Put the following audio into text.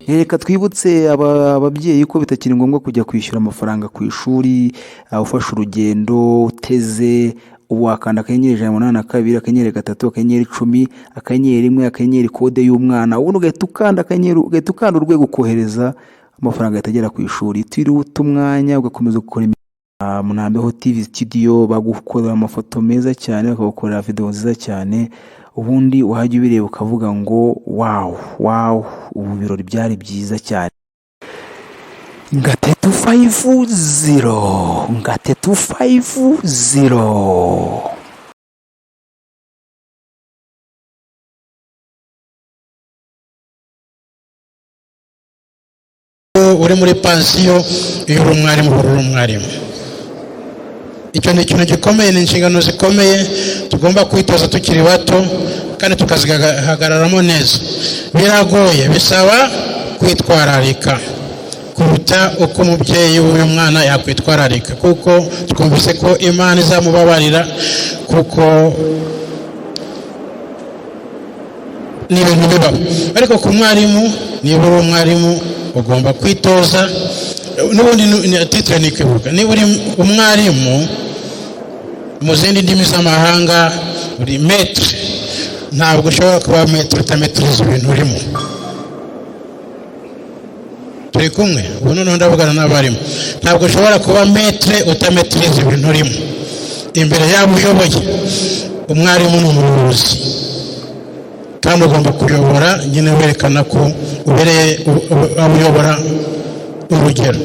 Reka twibutse ababyeyi ko bitakiri ngombwa kujya kwishyura amafaranga ku ishuri, ufashe urugendo uteze. Ubu wakanda *182 *3 *10 *1 * kode y'umwana, ubundi ugahita ukanda akanyenyeri, ugahita ukanda urwego, ukohereza amafaranga, ahita agera ku ishuri. Tiriwe umwanya ugakomeza gukora. Munambeho TV Studio bagukorera amafoto meza cyane, bakagukorera videwo nziza cyane, ubundi wajya ubireba ukavuga ngo "Wow, wow, ubu birori byari byiza cyane." Ngate 250, ngate 250. Uri muri pansiyo, iyo uri umwarimu uhora uri umwarimu. Icyo ni ikintu gikomeye, ni inshingano zikomeye tugomba kwitoza tukiri bato kandi tukazihagararamo neza. Biragoye, bisaba kwitwararika kuruta uko umubyeyi w'uyu mwana yakwitwararika, kuko twumvise ko Imana izamubabarira, kuko ni ibintu bibaho. Ariko ku mwarimu, niba uri umwarimu, ugomba kwitoza. N'ubundi titre ni kwibuka. Niba uri umwarimu, mu zindi ndimi z'amahanga uri maître. Ntabwo ushobora kuba maître utametiriza ibintu urimo. Turi kumwe? Ubu noneho ndavugana n'abarimu. Ntabwo ushobora kuba maître utametiriza ibintu urimo imbere yabo uyoboye. Umwarimu ni umuyobozi, kandi ugomba kuyobora nyine werekana ko ubereye abo uyobora urugero.